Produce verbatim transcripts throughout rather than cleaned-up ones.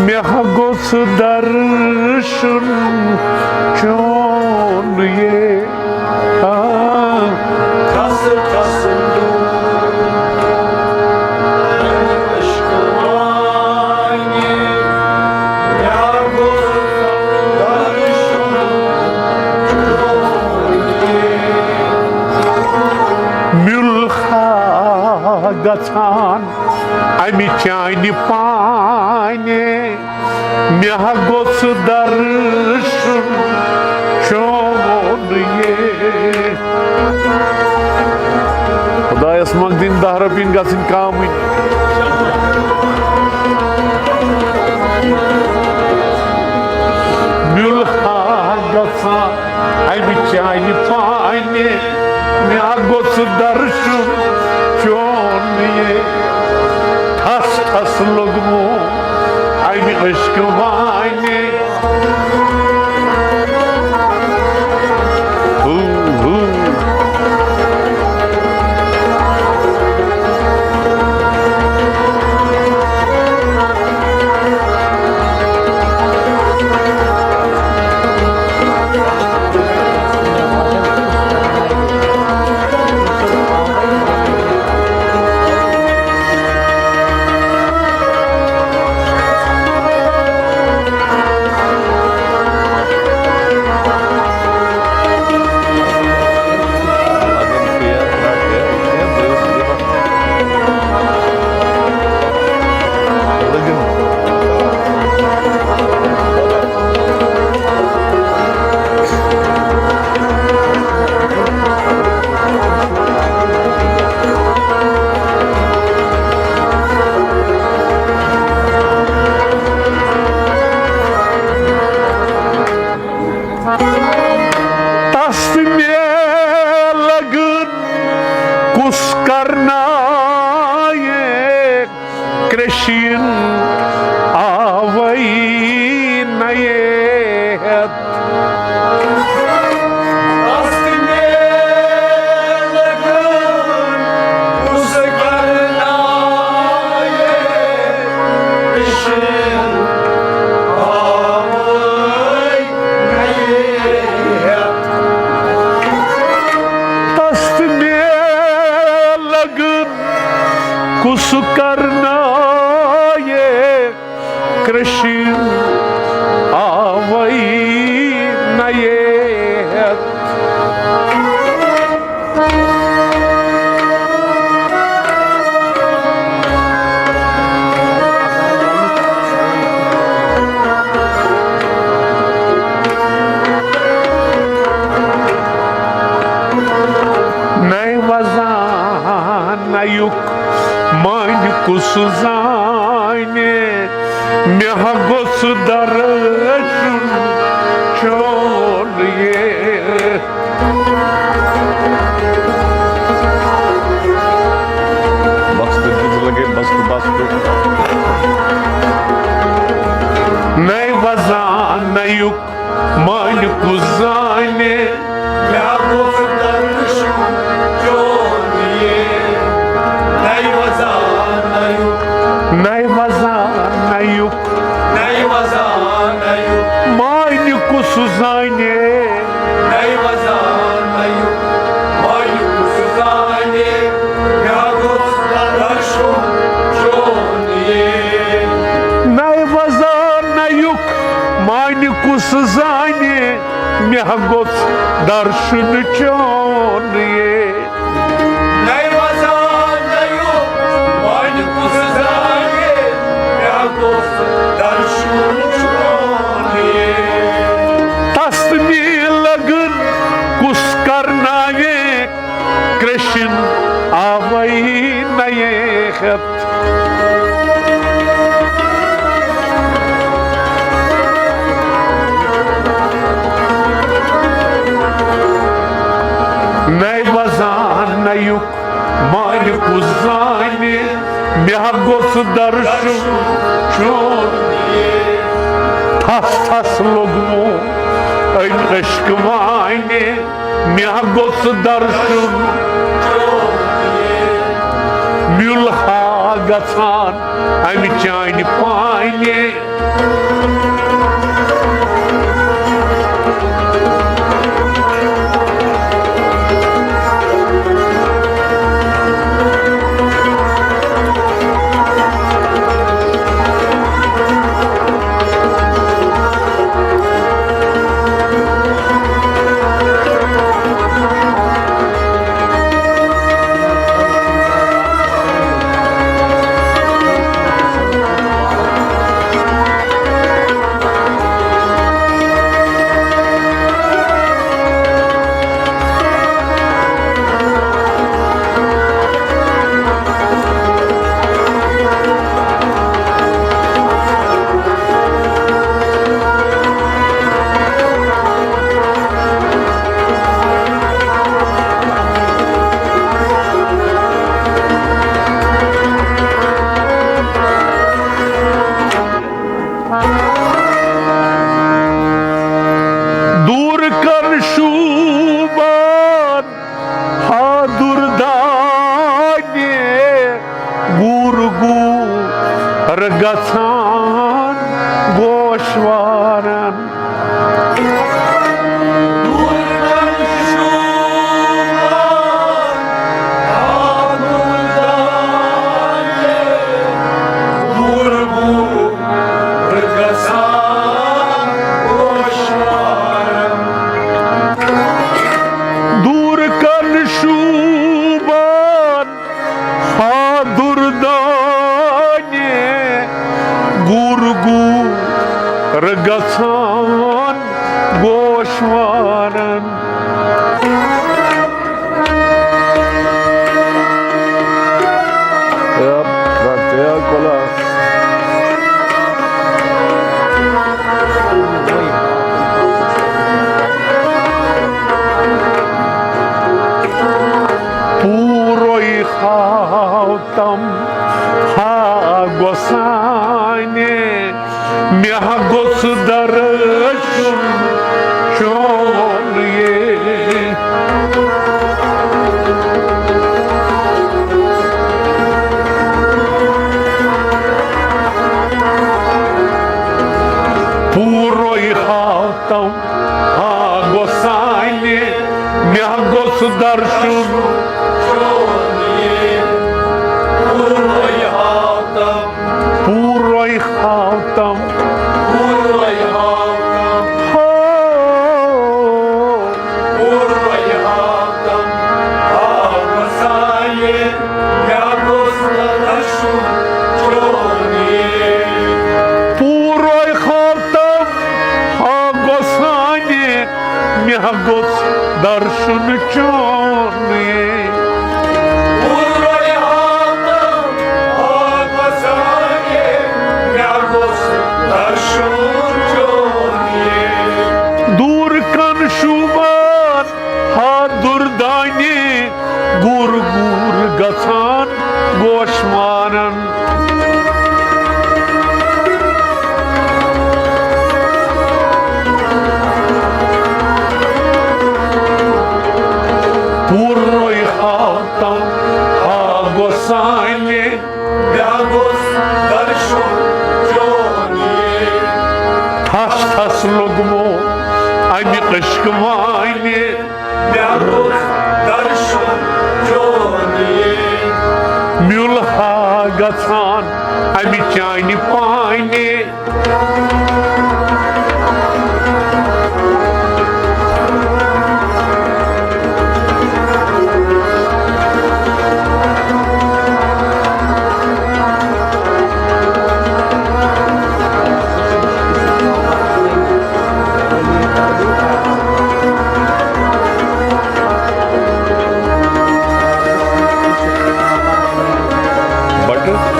مےٚ ہا گوٚژھ درشُن چون یے۔ آ۔ کس کس عشق وانہِ، مےٚ ہا گوٚژھ درشُن چون یے۔ مِلہٕ ہا گژھان امہِ چانہِ پانہِ، مےٚ ہا گوٚژھ درشُن چون یے۔ خۄدایَس منٛگ دِنۍ دَہ رۄپیہِ گژھٕنۍ کامٕے۔ مِلہٕ ہا گژھان امہِ چانہِ پانہِ، مےٚ گوٚژھ درشُن چون یے۔ تھس تھس لوٚگمُت امہِ عشقہٕ وانہِ۔ ہو، ہو۔ تس تہٕ مےٚ لگن کُس کرنایہِ کرٛشِن آوَے نَیے ہٮ۪تھ۔ تس تہٕ مےٚ لگن کُس کرنایہِ کرٛشِن آوَے نَیے ہٮ۪تھ۔ نَے وَزان نَیُک مٲنۍ کُس زانہِ، مےٚ ہا گوٚژھ درشُن چون یے۔ بس تہٕ دِژ لگے بس تہٕ بس تہٕ۔ نَے وَزان نَیُک مٲنۍ کُس زانہِ۔ مےٚ گوٚژھ درشُن چون یے۔ نَے وَزان نَیُک۔ نَے وَزان نَیُک۔ نَے وَزان نَیُک۔ مٲنۍ کُس زانہِ۔ نَے وَزان نَیُک۔ مٲنۍ کُس زانہِ۔ مےٚ گوٚژھ درشُن چون یے۔ نَے وَزان نَیُک۔ مٲنۍ کُس زانہِ۔ مےٚ ہا گوٚژھ درشُن چون یے۔ نَے وَزان نَیُک مٲنۍ کُس زانہِ، مےٚ ہا گوٚژھ درشُن چون یے۔ تس تہٕ مےٚ لگن کُس کرناوِ کرٛشِن آوَے نَیے ہٮ۪تھ۔ نَے وَزان نَیُک مٲنۍ کُس زانہِ، مےٚ ہا گوٚژھ درشُن چون۔ تھس تھس لوٚگمُت أمۍ عشقہٕ وانہِ، مےٚ ہا گوٚژھ درشُن۔ میُل ہا گژھان امہِ چانہِ پانہِ۔ دوٗر کر شوٗبان ہا دُردانہِ، گوٗر گوٗر گژھان گوشوارن۔ دوٗر کن شوٗبان ہا دُردانہِ، گوٗر گوٗر گژھان گوشوارن۔ یا رب، یا کلا۔ پوٗرَے ہاو تم ہا گۄسانہِ، مےٚ ہا گوٚژھ درشُن چون یے۔ پوٗرَے ہاو تم ہا گۄسانہِ، مےٚ ہا گوٚژھ درشُن۔ پوٗرَے ہاو تم۔ ہو۔ پوٗرَے ہاو تم ہا گۄسانہِ، مےٚ ہا گوٚژھ درشُن چون۔ دوٗر کن شوٗبان ہا دُردانہِ، گوٗر گوٗر گژھان گوشوارن۔ پوٗرَے ہاو تم ہا گۄسانہِ، مےٚ گوٚژھ درشُن چون یے۔ تھس تھس لوٚگمُت امہِ عشقہٕ وانہِ، مےٚ گوٚژھ درشُن چون یے۔ میُل ہا گژھان امہِ چانہِ پانہِ۔ بٹہٕ۔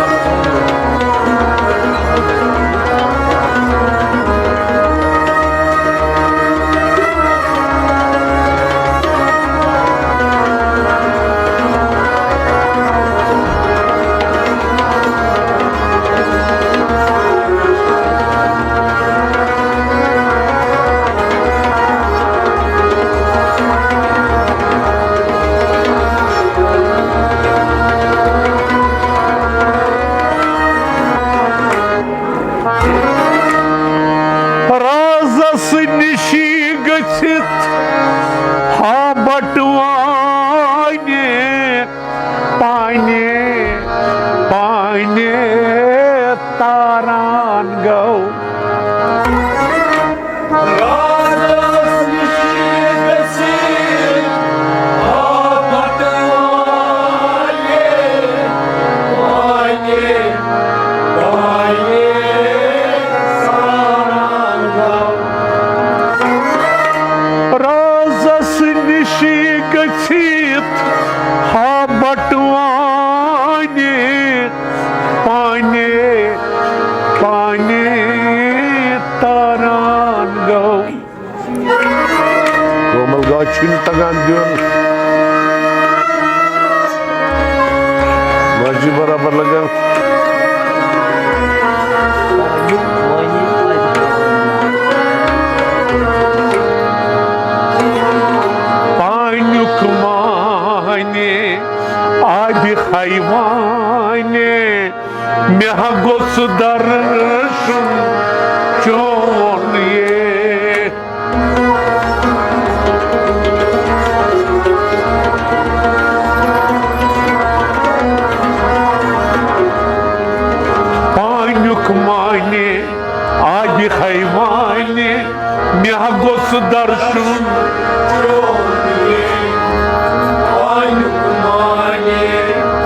تاران گو۔ رازس نِش گژھِ آ بٹوانہِ، وانہِ، وانہِ ساران گو۔ رازس نِش گٔژھِتھ ہا بٹوانہِ، پانہِ، پانہِ تاران گو۔ کومل گاو چھُنہٕ تگان دیُن۔ ماجہِ برابر لگان۔ پانیُک مانہِ آبِ حیوانہِ، مےٚ ہا گوٚژھ درشُن چون یے۔ پانیُک مانہِ آبِ حیوانہِ، مےٚ ہا گوٚژھ درشُن۔ پانیُک مانہِ،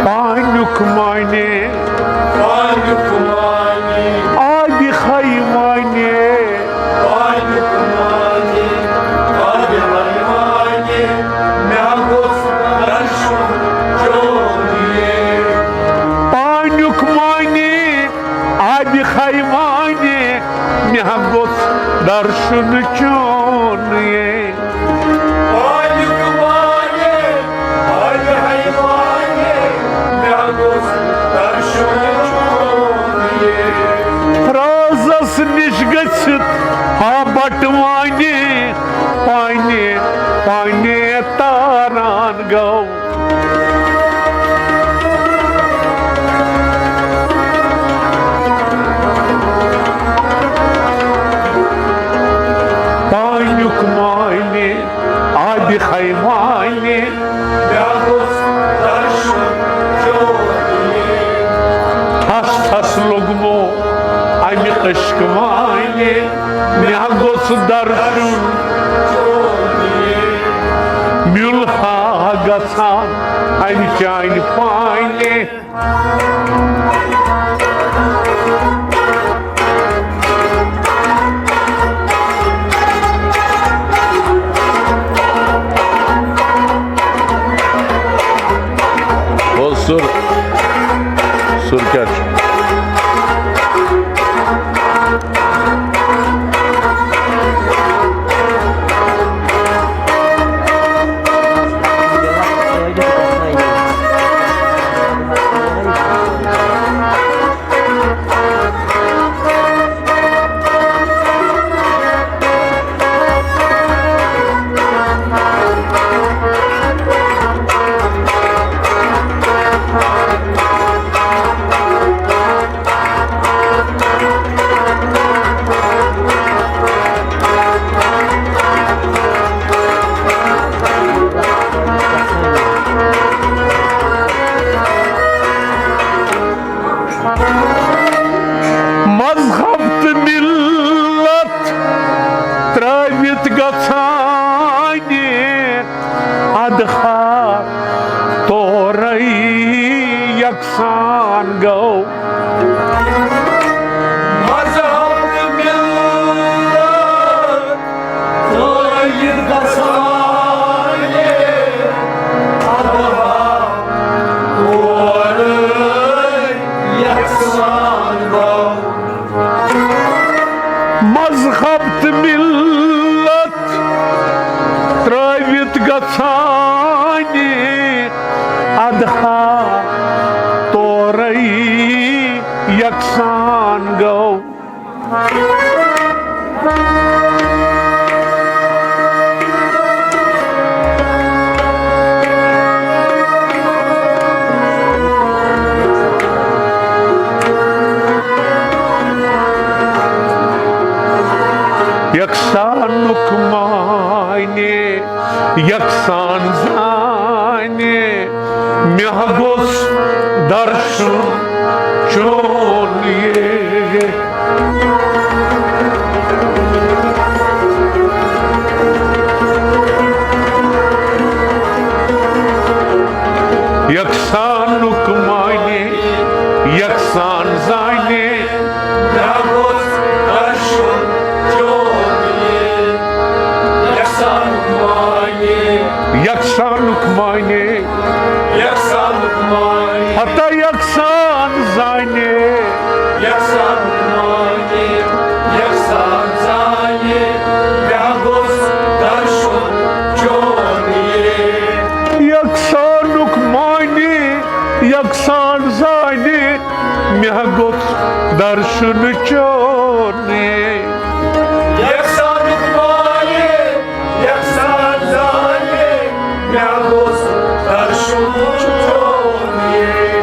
پانیُک مانہِ، پانیُک مانہِ۔ آبِ حیوانہِ، پانیُک مانہِ، آبِ حیوانہِ، مےٚ ہا گوٚژھ درشُن چون یے۔ پانیُک مانہِ، آبِ حیوانہِ، مےٚ ہا گوٚژھ درشُن چون یے۔ پانیُک مانہِ، آبِ حیوانہِ، مےٚ ہا گوٚژھ درشُن چون یے۔ رازس نِش گٔژھِتھ ہا بٹوانہِ، پانہِ، پانہِ تاران گو۔ پانیُک مانہِ، آبِ حیوانہِ، مےٚ گوٚژھ درشُن چون یے۔ تھس تھس لوٚگمو امہِ عشقہٕ وانہِ، مےٚ گوٚژھ درشُن۔ میُل ہا گژھان امہِ چانہِ پانہِ۔ او سُر، سُر کیٛاہ چھُ؟ مذہب تہٕ مِلت ترٛٲوِتھ گژھانہِ، ادٕ ہا تورے یکسان گوٚو۔ مذہب تہٕ مِلت ترٛٲوِتھ گژھانہِ، ادٕ ہا تورے یکسان گوٚو۔ مذہب تہٕ مِلت ترٛٲوِتھ گژھانہِ، ادٕ ہا تورے یکسان گوٚو۔ یکسانُک معنی یکسان زانہِ، مےٚ گوٚژھ درشُن چون یہِ۔ یکسانُک معنی یکسان زانہِ۔ مےٚ گوٚژھ درشُن چون یہِ۔ یکسانُک معنی۔ یکسانُک معنی۔ یکسانُک معنی۔ ہتا یکسان زانہِ۔ یکسانُک معنی۔ یکسان زانہِ۔ مےٚ گوٚژھ درشُن چون یہِ۔ یکسانُک معنی یکسان زانہِ، مےٚ گوٚژھ درشُن چون یہِ۔ یکسانُک معنی یکسان زانہِ، مےٚ گوٚژھ درشُن چون یہِ۔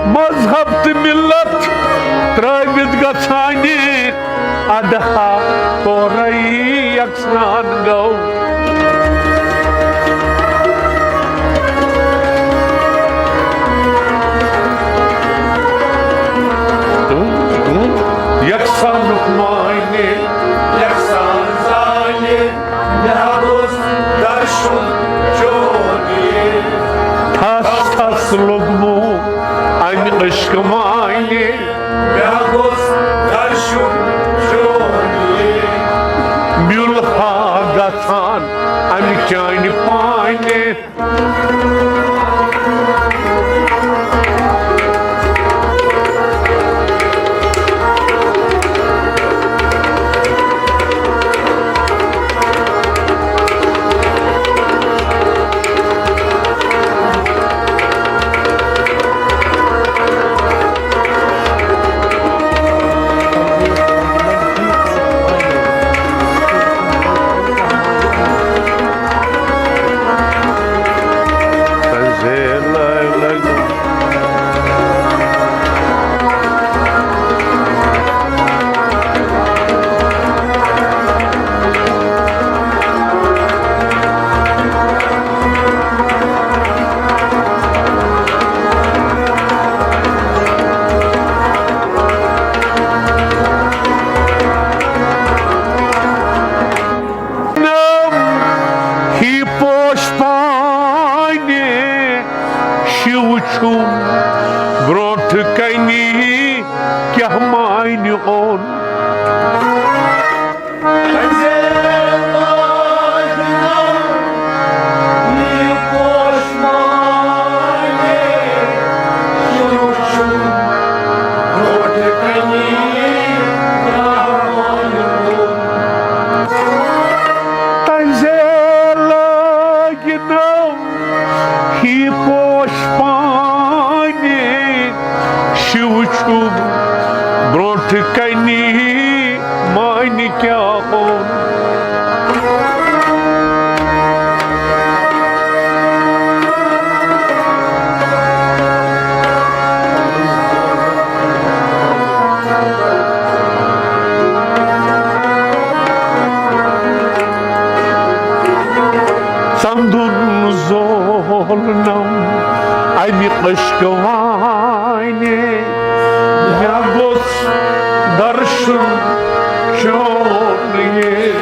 مذہب تہٕ ملت ترٲوِتھ گژھانہِ، ادہا تورے یکسان گوٚو۔ یکسانُک معنی یکسان زانہِ، مےٚ گوٚژھ درشُن چون یہِ۔ تھس تھس لوٚگمُت امہِ عشقہٕ معنی۔ مےٚ گوٚژھ درشُن چون یہِ۔ میُل ہا گژھان امہِ چانہِ پانہِ۔ نم ہی پوش پانہِ شِو چھُم برونٛٹھ کنہِ کیٛاہ مانہِ اوٚن۔ تنزے لٲگۍ نم ہی پوش پانہِ، شِو چھُم برونٛٹھ کنہِ مانہِ کیٛاہ اوٚن۔ سندُن زولنم امہِ عشقہٕ وانہِ، مےٚ گوٚژھ درشُن چون یہِ۔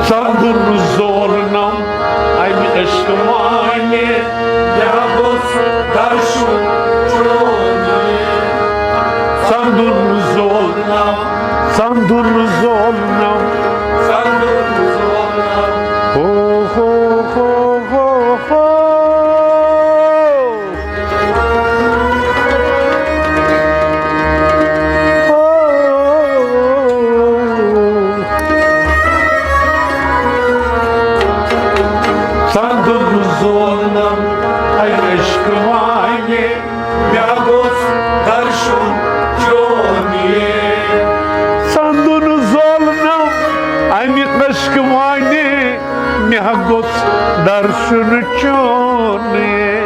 سندُن زولنم امہِ عشقہٕ وانہِ، مےٚ گوٚژھ درشُن چون یہِ۔ سندُن زولنم، سندُن زولنم، سندُن زولنم۔ ہو، ہو، ہو، ہو، ہو۔ سندُن زولنم امہِ عشقہٕ وانہِ، مےٚ گوٚژھ درشُن چون یہِ۔ سندُن زولنم امہِ عشقہٕ وانہِ، مےٚ گوٚژھ درشُن چون یہِ۔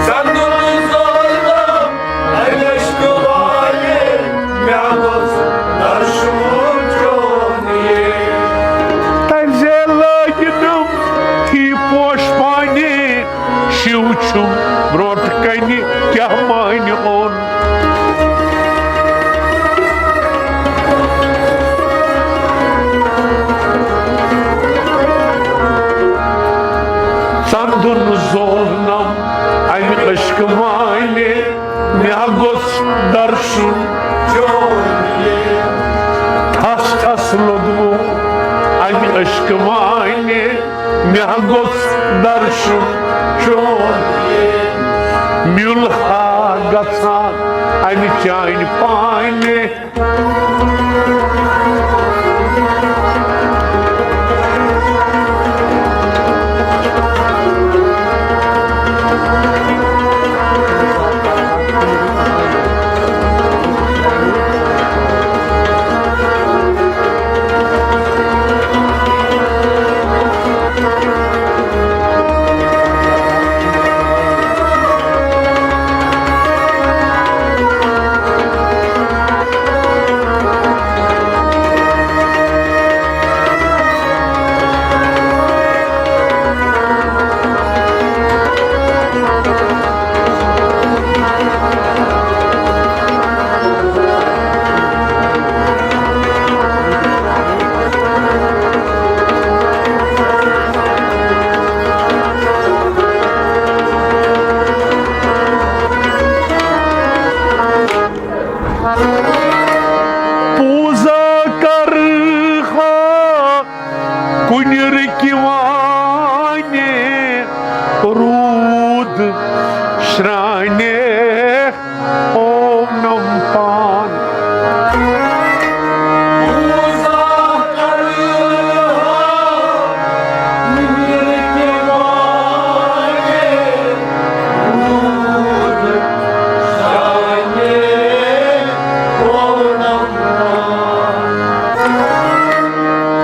سندُن زولنم امہِ عشقہٕ وانہِ، مےٚ گوٚژھ درشُن چون یہِ۔ تنزے مےٚ گوٚژھ درشُن چون، میُل ہا گژھان اَمہِ چانہِ پانہِ۔ پوٗزا کرٕ ہا کُنہِ رٕکہِ وانہِ، روٗد شرٛانہِ اونم پان۔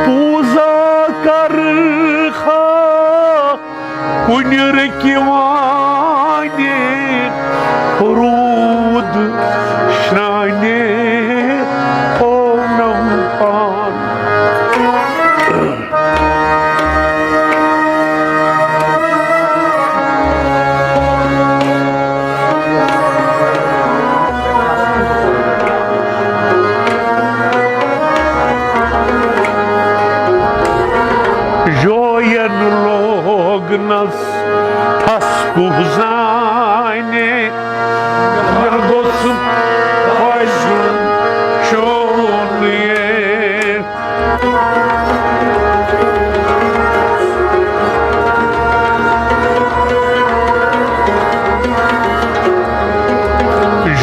پوٗزا کرٕ ہا کُنہِ رٕکہِ وانہِ، روٗد شرٛانہِ اونم پان۔ جوین لوگنس تھس کوہ زانہِ، مےٚ گوٚژھ خۄش چون یہِ۔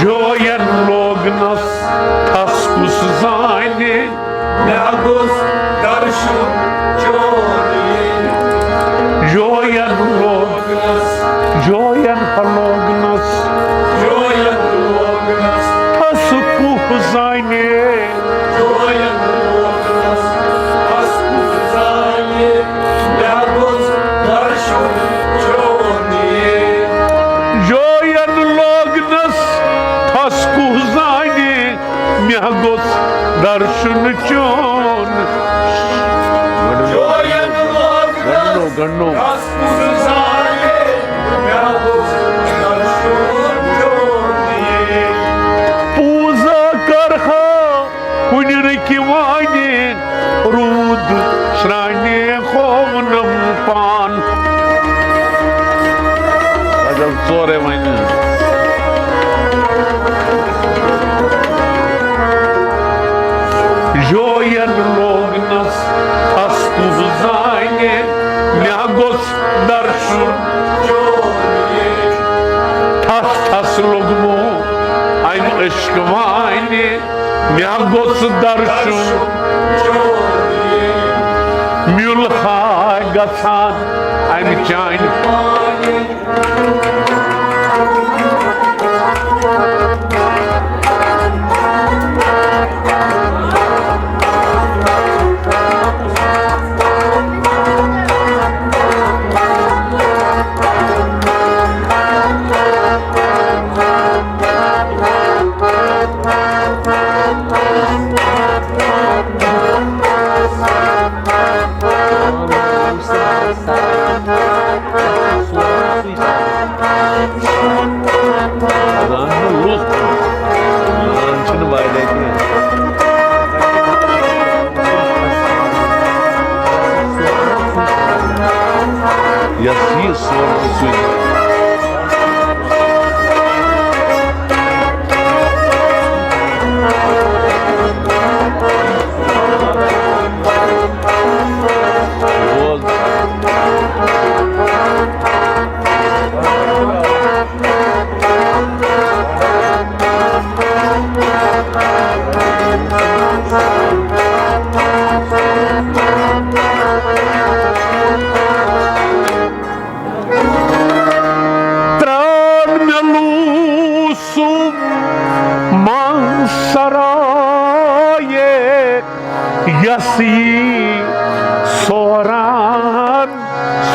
جوین لوگنس تھس کُس زانہِ، مےٚ گوٚژھ درشُن چون یہِ۔ جوین لوگنس، جوین ہا لوگنس، جوین لوگنس۔ تھس کوہ زانہِ۔ جوین لوگنس، تھس کوہ زانہِ، مےٚ گوٚژھ درشُن چون یہِ۔ جوین لوگنس، تھس کوہ زانہِ، مےٚ گوٚژھ درشُن چون۔ گنڈو، گنڈو۔ پوٗزا کرہا کُنہِ رٕکہِ وانہِ، روٗد شرٛانہِ ہوونم پان۔ غزل ژورے وۄنۍ۔ جوین لوگنس تھس کوہ زانہِ، مےٚ گوٚژھ درشُن۔ تھس تھس لوٚگمُت امہِ عشقہٕ وانہِ، مےٚ گوٚژھ درشُن۔ میُل ہا گژھان امہِ چانہِ۔ یۄس یہِ سورُے سُہ بوز۔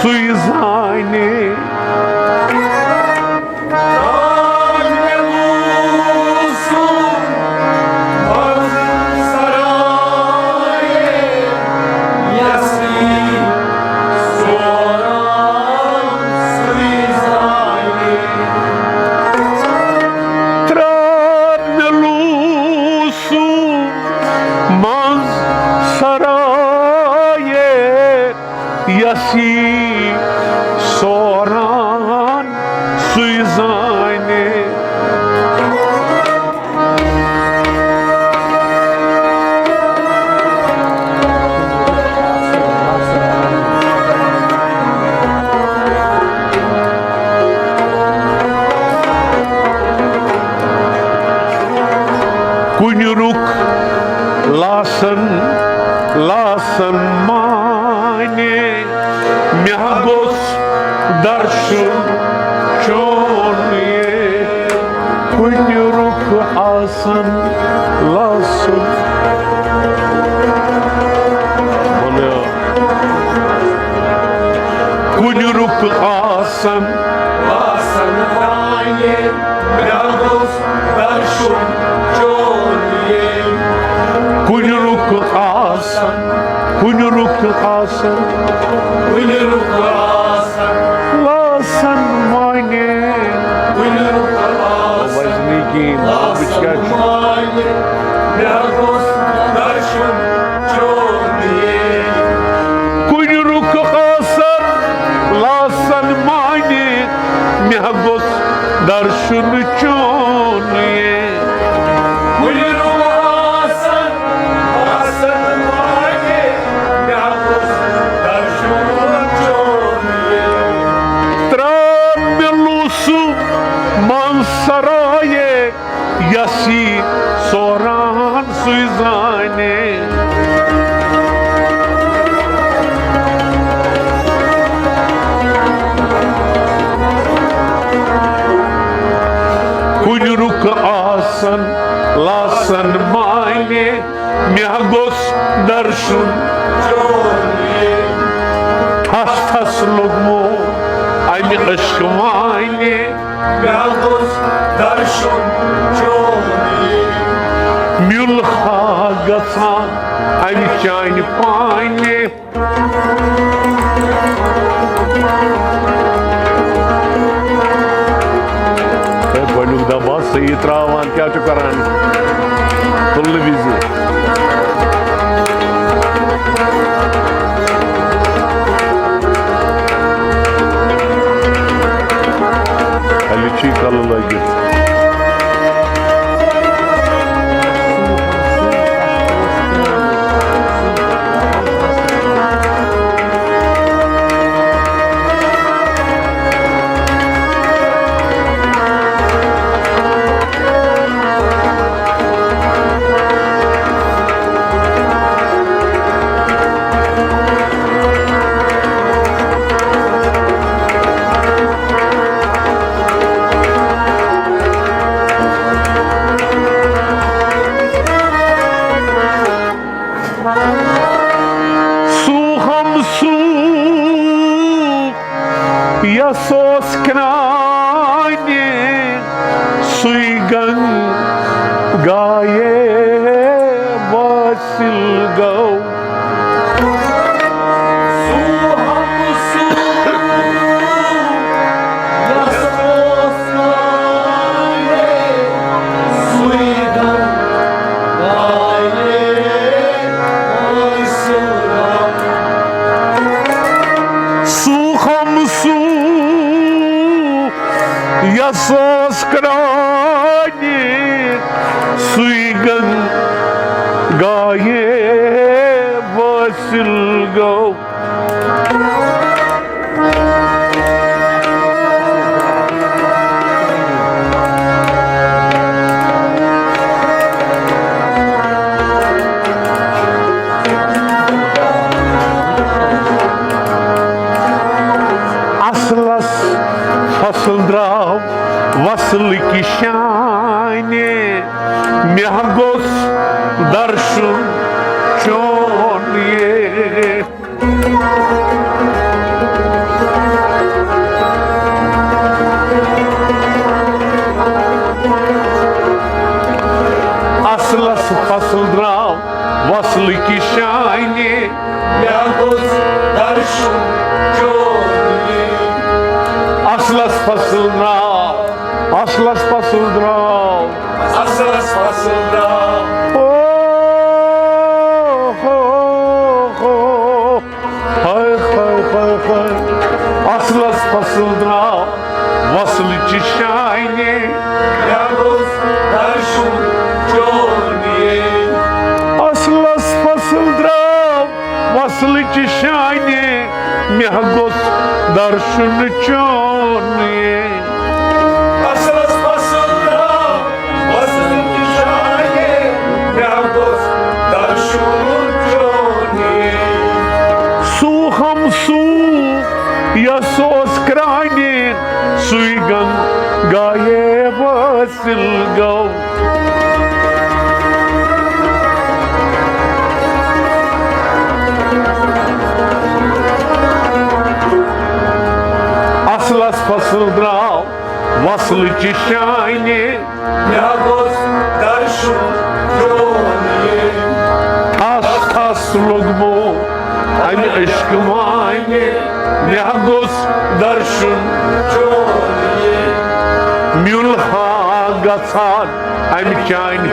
سُے زانہِ۔ ترٛاو مےٚ لوٗسہٕ منٛز سرایے، یَس یی سوران سُے زانہِ۔ کُنہِ رُک لاسن، لاسن مانہِ، مےٚ گوٚژھ درشُن چون یہِ۔ کُنہِ رُک آسن لاسن۔ بولو۔ کُنہِ رُک آسن۔ آسن وانہِ، مےٚ گوٚژھ درشُن چون یہِ۔ کُنہِ رُک آسن، کُنہِ رُک آسن۔ کُنہِ رُک آسن۔ لاسن وانہِ۔ کُنہِ رُک آسن۔ وزنی گیم، لاسن بچ کیٛاہ چھُ؟ وانہِ، مےٚ گوٚژھ درشُن چون یہِ۔ کُنہِ رُک آسن لاسن مانہِ، مےٚ گوٚژھ درشُن چون یہِ۔ کُنہِ رُک آسن لاسن مانہِ، مےٚ گوٚژھ درشُن چون یہِ۔ ترٛاو مےٚ لوٗسہٕ منٛز سرایے، یَس یی سوران سُے زانہِ۔ کُنہِ رُکہٕ آسن لاسن مانہِ، مےٚ گوٚژھ درشُن۔ ٹھس ٹھس لوٚگمُت اَمہِ عشقہٕ وانہِ۔ مےٚ گوٚژھ درشُن چون یہِ۔ میُل ہا گژھان اَمہِ چانہِ پانہِ۔ ہے، گۄڈٕنیُک دبہٕ صحیح ترٛاوان، کیٛاہ چھُ کران؟ تُلنہٕ وِزِ۔ ہلہِ چھی کلہٕ لٲگِتھ۔ سُہ ہم سُہ یَس اوس کرٛانہِ، سُے گنگایے وٲصِل گوٚو۔ سُہ ہم سُہ یَس اوس کرٛانہِ، سُے گنگایے وٲصِل گوٚو۔ سُہ ہم سُہ یَس اوس کرٛانہِ، سُے گنگایے وٲصِل گوٚو۔ اصلس فصل درٛاو وصل کہِ شانہِ، مےٚ گوٚژھ درشُن چون یہِ۔ فصل درٛاو، اصلس فصل درٛاو۔ اصلس فصل درٛاو۔ او ہو ہو۔ ہاے ہاے ہاے ہاے۔ اصلس فصل درٛاو وصلٕچہِ شانہِ۔ مےٚ گوٚژھ درشُن چون یے۔ اصلس فصل درٛاو وصلٕچہِ شانہِ، مےٚ گوٚژھ درشُن چون یے۔ اصلس فصل درٛاو وصلٕچہِ شانہِ، مےٚ گوٚژھ درشُن چون یے۔ سُہ ہم سُہ یس اوس کرٛانہِ، سُے گنگایے وٲصِل گوٚو۔ اصلس فصل درٛاو وصلٕچہِ شانہِ۔ مےٚ گوٚژھ درشُن چون یے۔ تھس تھس لوٚگمُت امہِ عشقہٕ وانہِ۔ مےٚ گوٚژھ درشُن چون یے۔ میُل ہا گژھان امہِ چانہِ۔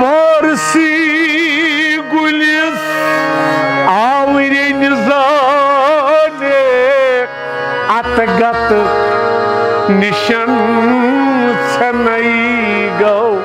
وارسی گُلِس آورٮ۪ن زالہِ، اَتہٕ گَتہٕ نِشَن ژھٮ۪نَے گوٚو۔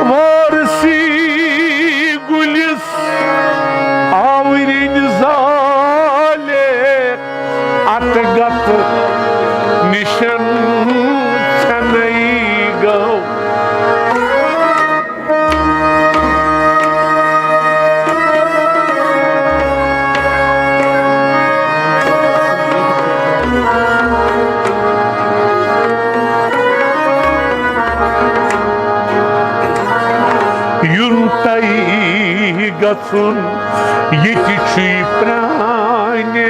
وارسی گُلِس آورٮ۪ن زالہِ، اَتہٕ گَتہٕ نِشَن ژھٮ۪نَے گوٚو۔ یُن تۄہہِ گژھُن ییٚتہِ چھُے پرٛانہِ،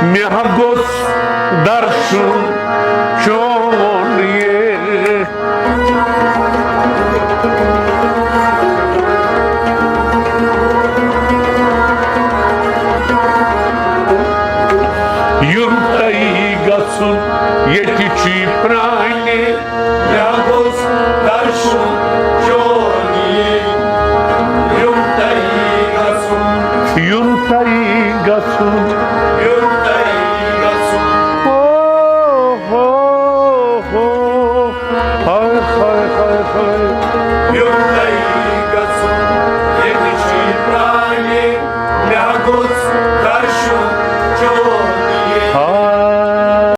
مےٚ ہا گوٚژھ درشُن چون یے۔